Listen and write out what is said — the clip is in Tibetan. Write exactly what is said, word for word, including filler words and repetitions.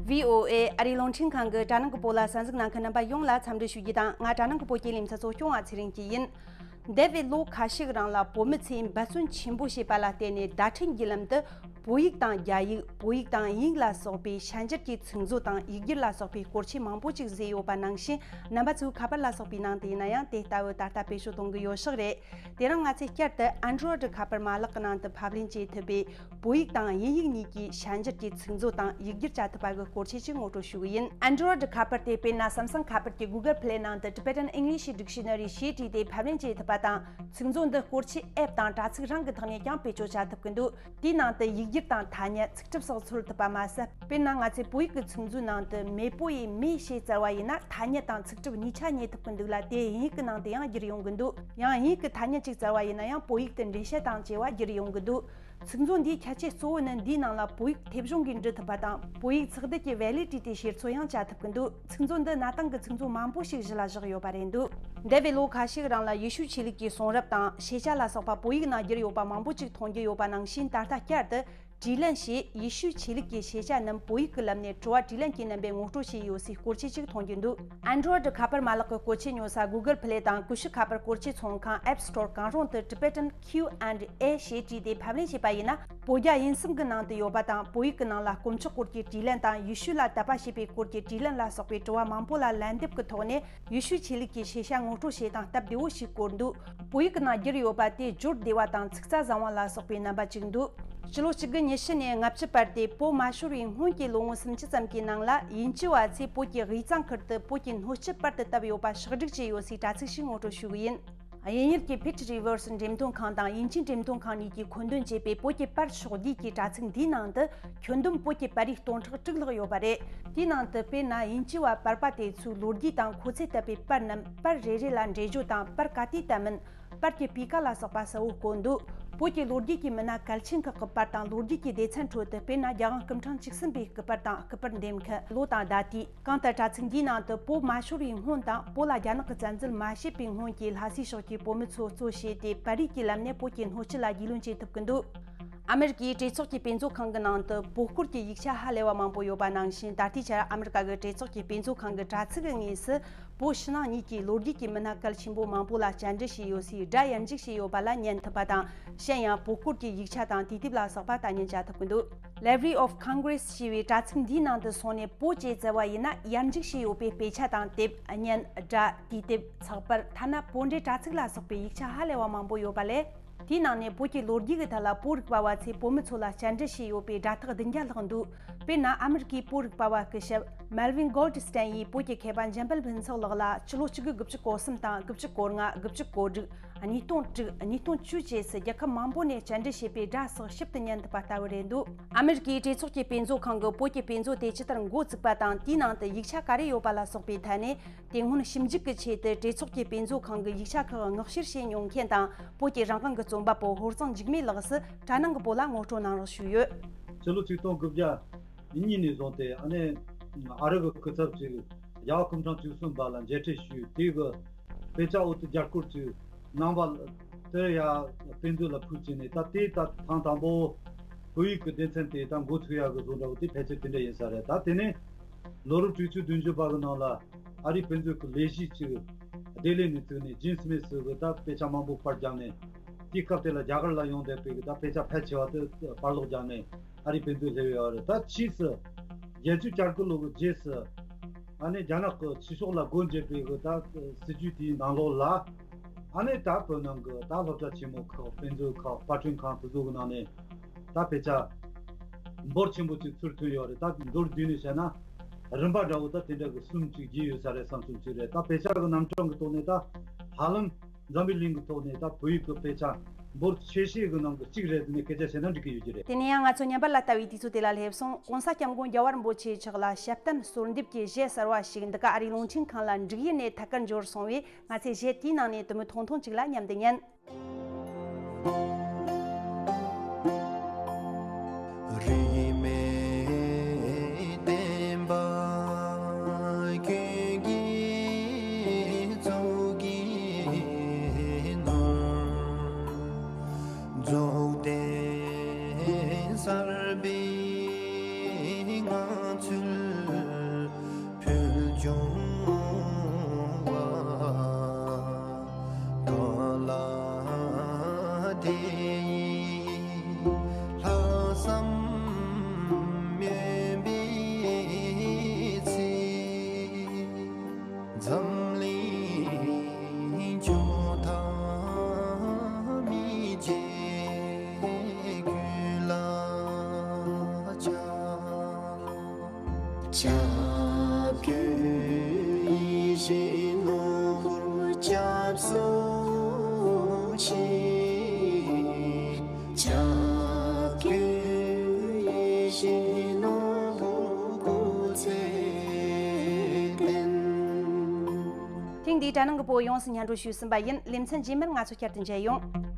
བྷི་ཨོ་ཨེ་ཨ་རིའི་རླུང་འཕྲིན་ཁང་གི་དྲ་ནང་གི་བོད་ལ་གསན་གཟིགས་གནང་མཁན་རྣམ་པ་ཡོངས་ལ་འཚམས་འདྲི་ཞུ་རྒྱུ་དང་། ང་དྲ་ནང་གི་བོད་སྐད་ལས་མི་ཚད་གཙོ་སྐྱོང་བ་ཚེ་རིང་སྐྱིད་ཡིན། འདས་པའི་ལོ་ཁ་ཤས་རིང་ལ་བོད་མི་ཚོས་འབད་བརྩོན་ཆེན་པོ་བྱས་པ་ལ་བརྟེན་ནས་བརྡ་འཕྲིན་བརྒྱུད་ལམ་དུ་བོད་ཡིག་དང་རྒྱ་ཡིག་བོད་ཡིག་དང་དབྱིན་ཡིག་ལ་སོགས་པའི་ཤན་སྦྱར་གྱི་ཚིག་མཛོད་དང་ཡིག་སྒྱུར་ལ་སོགས་པའི་སྐོར་ཆས་མང་པོ་ཅིག་བཟོས་ཡོད་པ་ནང་བཞིན། རྣམ་པ་ཚོས་ཁ་པར་ལ་སོགས་པའི་ནང་དུ་ཡིན་ན་ཡང་དེ་ལྟ་བུ་ད་ལྟ་བེད་སྤྱོད་གཏོང་གི་ཡོད་ཤག་རེད། དེ་རིང་ང་ཚོས་བསྐྱར་དུ་Android་ཁ་པར་མ་ལག་གི་ནང་དུ་ཕབ་ལེན་བྱེད་ཐུབ་པའི་བོད་ཡིག་དང་དབྱིན་ཡིག་གཉིས་ཀྱི་ཤན་སྦྱར་གྱི་ཚིག་མཛོད་དང་ཡིག་སྒྱུར་བྱ་ཐུབ་པ་གི་སྐོར་ཆས་ཅིག་ངོ་སྤྲོད་ཞུ་གི་ཡིན། Android་ཁ་པར་དེ་དཔེར་ན་Samsung་ཁ་པར་གྱི་Google Play་ནང་དུ་Tibetan English Dictionary་ཞེས་བྲིས་ཏེ་ཕབ་ལེན་བྱེད་ཐུབ་པ་དང་། ཚིག་མཛོད་འདི་སྐོར་ཆས་ཨེབ་དང་དྲ་ཚིགས་རང་གི་ཐོག་ནས་ཀྱང་བེད་སྤྱོད་བྱ་ཐུབ་ཀྱི་འདུག་དེའི་ནང་དུ་ཡིག་སྒྱུར་དང་ཐ་སྙད། ཚིག་གྲུབ་སོགས་འཚོལ་ཐུབ་པ་མ་ཟད། དཔེར་ན་ང་ཚོས་བོད་ཡིག་གི་ཚིག་མཛོད་ནང་དུ་མེས་པོ་ཡི་མེས་ཞེས་བཙལ་བ་ཡིན་ན། ཐ་སྙད་དང་ཚིག་གྲུབ་གཉིས་ཆ་རྙེད་ཐུབ་ཀྱི་འདུག་ལ། དེ་དབྱིན་ཡིག་གི་ནང་དུ་ཡང་བསྒྱུར་ཡོང་གི་འདུག་ཡང་དབྱིན་ཡིག་གི་ཐ་སྙད་ཅིག་བཙལ་བ་ཡིན་ན་ཡང་བོད་ཡིག་ཏུ་འགྲེལ་བཤད་དང་བཅས་པ་བསྒྱུར་ཡོང་གི་འདུག་ཚིག་མཛོད་འདིའི་ཁྱད་ཆོས་གཙོ་བོ་ནི་འདིའི་ནང་ལ་བོད་ཡིག་མཐེབ་གཞོང་གིས་འབྲི་ཐུབ་པ་དང་། བོད་ཡིག་ཚེག་སྡུད་ཀྱི་validity་དེ་ཤེས་ཚོད་ཡང་བྱ་ཐུབ་ཀྱི་འདུག་ཚིག་མཛོད་འདི་གནའ་དེང་གི་ཚིག་མཛོད་མང་པོ་ཞིག་གཞི་ལ་བཞག་ཡོད་པ་རེད་འདུག་འདས་པའི་ལོ་ཁ་ཤས་རིང་ལ་ཡེ་ཤུའི་ཆོས་ལུགས་ཀྱི་གསུང་རབ་དང་ཤེས་བྱ་ལ་སོགས་པ་བོད་ཡིག་ནང་བསྒྱུར་ཡོད་པ་མང་པོ་ཅིག་མཐོང་རྒྱུ་ཡོད་པ་ནང་བཞིན། ད་ལྟ་བསྐྱར་དུ་དྲིས་ལན་ཞེས་ཡེ་ཤུའི་ཆོས་ལུགས་ཀྱི་ཤེས་བྱ་རྣམས་བོད་ཡིག་གི་ལམ་ནས་དྲི་བ་དྲིས་ལན་གྱི་རྣམ་པས་ངོ་སྤྲོད་བྱས་ཡོད་སའི་སྐོར་ཆས་ཅིག་མཐོང་རྒྱུ་འདུག Android་ཁ་པར་མ་ལག་གི་བཀོལ་ཆས་ཉོ་ས་Google Play་དང་ཀུ་ཤུ་ཁ་པར་བཀོལ་ཆས་ཚོང་ཁང་App Store་གང་རུང་དུ་Tibetan Q and A་ཞེས་བྲིས་ཏེ་ཕབ་ལེན་བྱས་པ་ཡིན་ན། བོད་རྒྱ་དབྱིན་གསུམ་གྱི་ནང་དུ་ཡོད་པ་དང་། བོད་ཡིག་གི་ནང་ལ་དཀོན་མཆོག་སྐོར་གྱི་དྲིས་ལན་དང་། ཡེ་ཤུ་ལ་དད་པ་བྱེད་པའི་སྐོར་གྱི་དྲིས་ལན་ལ་སོགས་པའི་དྲི་བ་མང་པོ་ལ་ལན་འདེབས་ཀྱི་ཐོག་ནས། ཡེ་ཤུའི་ཆོས་ལུགས་ཀྱི་ཤེས་བྱ་ངོ་སྤྲོད་བྱེད་སྟངས་སྟབས་བདེ་བོ་ཞིག་བཀོད་འདུག་བོད་ཡིག་གི་ནང་བསྒྱུར་ཡོད་པ་དེ་སྦྱོར་བདེ་བ་དང་ཚིག་རྩ་བཟང་བ་ལ་སོགས་པའི་རྣམ་པ་གཅིག་འདུག་སྤྱི་ལོ་གཅིག་དགུ་ཉི་ཤུ་ནས་ལྔ་བཅུ་བར་དུ་བོད་མ་ཤོར་བའི་སྔོན་གྱི་ལོ་ངོ་སུམ་ཅུ་ཙམ་གྱི་ནང་ལ། དབྱིན་ཇི་བ་ཚོས་བོད་ཀྱི་དབུས་གཙང་ཁུལ་དུ་བོད་ཀྱི་སྣོད་བཅུད་པར་དུ་བཏབ་ཡོད་པ་ཕྱོགས་བསྒྲིགས་བྱས་ཡོད་སའི་དྲ་ཚིགས་ཤིག་ངོ་སྤྲོད་ཞུ་གི་ཡིན། དབྱིན་ཡུལ་གྱི་Pitt Rivers་འགྲེམས་སྟོན་ཁང་དང་དབྱིན་ཇིའི་འགྲེམས་སྟོན་ཁང་གཉིས་ཀྱིས་མཁོ་འདོན་བྱས་པའི་བོད་ཀྱི་པར་ཕྱོགས་བསྡུས་ཀྱི་དྲ་ཚིགས་འདིའི་ནང་དུ། ཁྱོན་བསྡོམས་བོད་ཀྱི་པར་རིས་སྟོང་ཕྲག་དྲུག་ལྷག་ཡོད་པ་རེད། དེའི་ནང་དུ་དཔེར་ན། དབྱིན་ཇི་བ་པར་པ་དེ་ཚོའི་ལོ་རྒྱུས་དང་། ཁོ་ཚོས་བཏབ་པའི་པར་རྣམས། པར་རེ་རེ་ལ་འགྲེལ་བརྗོད་དང་། པར་ག་དུས་བཏབ་མིན། པར་གྱི་སྤུས་ཀ་ལ་སོགས་པ་གསལ་བོ་བཀོད་འདུག་བོད་ཀྱི་ལོ་རྒྱུས་ཀྱི་མི་སྣ་གལ་ཆེན་ཁག་གི་པར་དང་། ལོ་རྒྱུས་ཀྱི་སྡེ་ཚན་ཁྲོད་དུ། དཔེར་ན། རྒྱལ་དབང་སྐུ་ཕྲེང་བཅུ་གསུམ་པའི་སྐུ་པར་དང་། སྐུ་པར་འདེམས་མཁན། ལོ་དང་ཟླ་དུས། གང་ལྟར། དྲ་ཚིགས་འདིའི་ནང་དུ་བོད་མ་ཤོར་བའི་སྔོན་དང་། བོད་ལ་རྒྱ་ནག་གིས་བཙན་འཛུལ་མ་བྱས་པའི་སྔོན་གྱི་ལྷ་སའི་ཕྱོགས་ཀྱི་བོད་མི་ཚོ་གཙོ་བྱས་ཏེ། པར་རིས་ཀྱི་ལམ་ནས་བོད་ཀྱི་སྣོད་བཅུད་ལ་རྒྱུས་ལོན་བྱེད་ཐུབ་ཀྱི་འདུག་ཨ་མེ་རི་ཀའི་གྲོས་ཚོགས་ཀྱི་དཔེ་མཛོད་ཁང་གི་ནང་དུ་བོད་སྐོར་གྱི་ཡིག་ཆ་ཧ་ལས་པ་མང་པོ་ཡོད་པ་ནང་བཞིན། ད་ལྟའི་ཆར་ཨ་མེ་རི་ཀ་གི་གྲོས་ཚོགས་ཀྱི་དཔེ་མཛོད་ཁང་གི་དྲ་ཚིགས་ཀྱི་ངོས་སུ། བོད་ཕྱི་ནང་གཉིས་ཀྱི་ལོ་རྒྱུས་ཀྱི་མི་སྣ་གལ་ཆེན་པོ་མང་པོ་ལ་བཅར་འདྲི་བྱས་ཡོད་སའི་སྒྲ་ཡར་འཇུག་བྱས་ཡོད་པ་ལ་ཉན་ཐུབ་པ་དང་། གཞན་ཡང་། བོད་སྐོར་གྱི་ཡིག་ཆ་དང་དུས་དེབ་ལ་སོགས་པ་ལྟ་ཉན་བྱ་ཐུབ་ཀྱི་འདུག Library of Congress་ཞེས་པའི་དྲ་ཚིགས་འདིའི་ནང་དུ་སོང་ནས། བོད་ཅེས་བཙལ་བ་ཡིན་ན། ཡར་འཇུག་བྱས་ཡོད་པའི་དཔེ་ཆ་དང་དེབ། བརྙན། སྒྲ། དུས་དེབ། ཚགས་པར། ཐ་ན་བོད་འགྲེལ་དྲ་ཚིགས་ལ་སོགས་པའི་ཡིག་ཆ་ཧ་ལས་པ་མང་པོ་ཡོད་པ་ལས། དེའི་ནང་ནས་བོད་ཀྱི་ལོ་རྒྱུས་ཀྱི་ཐད་ལ་བོད་རིག་པ་བ་ཚོས་བོད་མི་ཚོ་ལ་བཅར་འདྲི་བྱས་ཡོད་པའི་སྒྲ་ཐག་བདུན་བརྒྱ་ལྷག་འདུག་དཔེར་ན། ཨ་མེ་རི་ཀའི་བོད་རིག་པ་བ་སྐུ་ཞབས་Melvin Goldstein་ཡིས་བོད་ཀྱི་མཁས་པ་འཇམ་དཔལ་ཕུན་ཚོགས་ལགས་ལ་ཕྱི་ལོ་གཅིག་དགུ་དགུ་བཅུ་གོ་གསུམ་དང་། དགུ་བཅུ་གོ་ལྔ། དགུ་བཅུ་གོ་དྲུག་ཉིས་སྟོང་དྲུག་ཉིས་སྟོང་བཅུ་བཅས་སུ་རྒྱལ་ཁབ་མང་པོ་ནས་བཅར་འདྲི་བྱས་པའི་སྒྲ་སོགས་ཞིབ་ཏུ་ཉན་ཐུབ་པ་ལྟ་བུ་རེད་འདུག་ཨ་མེ་རི་ཀའི་གྲོས་ཚོགས་ཀྱི་དཔེ་མཛོད་ཁང་གིས་བོད་ཀྱི་དཔེ་མཛོད་དེ་ཇི་ལྟར་འགོ་བཙུགས་པ་དང་། དེའི་ནང་དུ་ཡིག་ཆ་ག་རེ་ཡོད་པ་ལ་སོགས་པའི་ཐད་ནས། དེ་སྔོན་ཞིབ་འཇུག་གི་ཆེད་དུ་གྲོས་ཚོགས་ཀྱི་དཔེ་མཛོད་ཁང་གི་ཡིག་ཆ་ཁག་མངགས་བཤེར་བྱས་མྱོང་མཁན་དང་། བོད་ཀྱི་རང་དབང་གི་རྩོམ་པ་པོ་ཧོར་གཙང་འཇིགས་མེད་ལགས་སུ་དྲ་ནང་གི་བོད་ལ་ངོ་སྤྲོད་གནང་རོགས་ཞུས་ཡོད། ཕྱི་ལོ་ཆིག་སྟོང་དགུ་བརྒྱ་གཉིས་ནས་བཟུང་སྟེ། ཨ་ནི་ཨ་རི་གི་སྐུ་ཚབ་ཅིག་རྒྱལ་བ་སྐུ་ཕྲེང་བཅུ་གསུམ་པ་ལ་མཇལ་འཕྲད་ཞུས། དེ་གི་དཔེ་ཆ་འོག་ཏུ་རྒྱ་སྐོར་ཅིག་གནང་བ་དེ་ཡ་དཔེ་མཛོད་ལ་ཕུལ་བྱས་ནས། ད་དེ་ད་ཐེངས་དང་པོ་བོད་ཡིག་གི་སྡེ་ཚན་དེ་ད་འགོ་ཚུགས་ཡག་གི་བཟོ་འདྲ་བོ་དེ་ཕལ་ཆེར་དེ་འདྲ་ཡིན་ས་རེད། ད་དེ་ནས་ལོ་རབས་དྲུག་ཅུ་བདུན་ཅུ་པ་གི་ནང་ལ། ཨ་རིའི་དཔེ་མཛོད་ཀྱི་ལས་གཞི་ཅིག་བདེ་ལེགས་ནས་བཙུགས་ནས། ཇིམ་སི་མིད་སི་གི་ད་དཔེ་ཆ་མང་པོ་པར་བརྒྱབ་ནས། དེའི་སྐབས་དེ་ལ་རྒྱ་གར་ལ་ཡོང་བསྡད་པའི་གི་ད་དཔེ་ཆ་ཕལ་ཆེ་བ་དེ་པར་ཀློག་བརྒྱབ་ནས་ཨ་རིའི་དཔེ་མཛོད་སླེབས་ཡོད་རེད། ད་ཕྱིས་སུ་བརྒྱད་ཅུ་གྱ་དགུ་ལོ་གི་རྗེས་སུ། ཨ་ནི་རྒྱ་ནག་གི་ཕྱི་ཕྱོགས་ལ་སྒོ་འབྱེད་པའི་གི་ད་སྲིད་ཇུས་དེའི་ནང་ལོགས་ལ། ཨ་ནི་ད་བོད་ནང་གི་ད་སློབ་གྲྭ་ཆེན་མོ་ཁག་དཔེ་མཛོད་ཁག་པར་སྐྲུན་ཁང་དེ་ཚོ་གི་ནང་ནས་ད་དཔེ་ཆ་འབོར་ཆེན་པོ་ཅིག་ཚུར་ཐོན་ཡོད་རེད། ད་མདོར་བསྡུས་ནས་བཤད་ན། རིམ་པ་འདྲ་བོ་ད་དེ་འདྲ་གི་གསུམ་ཅིག་བརྒྱུད་ཡོད་ས་རེད་བསམ་བསམ་ཅིག་རེད། ད་དཔེ་ཆ་གི་རྣམ་གྲངས་ཀྱི་ཐོག་ནས་ད་ཧ་ལམ་འཛམ་བུའི་གླིང་གི་ཐོག་ནས་ད་བོད་ཡིག་གི་དཔེ་ཆ་འབོར་ཆེ་ཤོས་ཀྱི་ནང་གི་གཅིག་རེད་ནས་སྐད་ཆ་བཤད་ན་འགྲིག་གི་ཡོད་ཀྱི་རེད། དེ་ནས་ཡང་ང་ཚོ་ཉམས་པ་ལ་ལྟ་བའི་དུས་ཚོད་དེ་ལ་སླེབས་སོང་། ༸གོང་ས་༸སྐྱབས་མགོན་རྒྱལ་བ་རིན་པོ་ཆེ་མཆོག་ལ་ཞབས་བརྟན་གསོལ་འདེབས་ཀྱི་གཞས་གསར་བ་ཞིག་འདི་ག་ཨ་རིའི་རླུང་འཕྲིན་ཁང་ལ་འབྲུག་ཡུལ་ནས་ཐད་ཀར་འབྱོར་སོང་བས། ང་ཚོས་གཞས་དེའི་ནང་ནས་དུ་མི་ཐུང་ཐུང་ཅིག་ལ་མཉམ་དུ་ཉན། རིས་མེད་བསྟན་པ་ཁྱོད་ཀྱི་གཙུག་གི་ནོར། རྫོགས་ལྡན་གསར་པའི་ངང་ཚུལ་ ཁྱབ་བསྒྱུར་ཡིད་བཞིན་ནོར་བུར་སྐྱབས་སུ་མཆི། ཁྱབ་བསྒྱུར་ཡིད་བཞིན་ནོར་བུར་སྐུ་ཚེ་བརྟན། ཐེངས་འདིའི་དྲ་ནང་གི་བོད་ཡོངས་སུ་སྙན་སྒྲོན་ཞུས་ཟིན་པ་ཡིན། ལེ་ཚན་རྗེས་མར་ང་ཚོ་བསྐྱར་དུ་མཇལ་ཡོང་།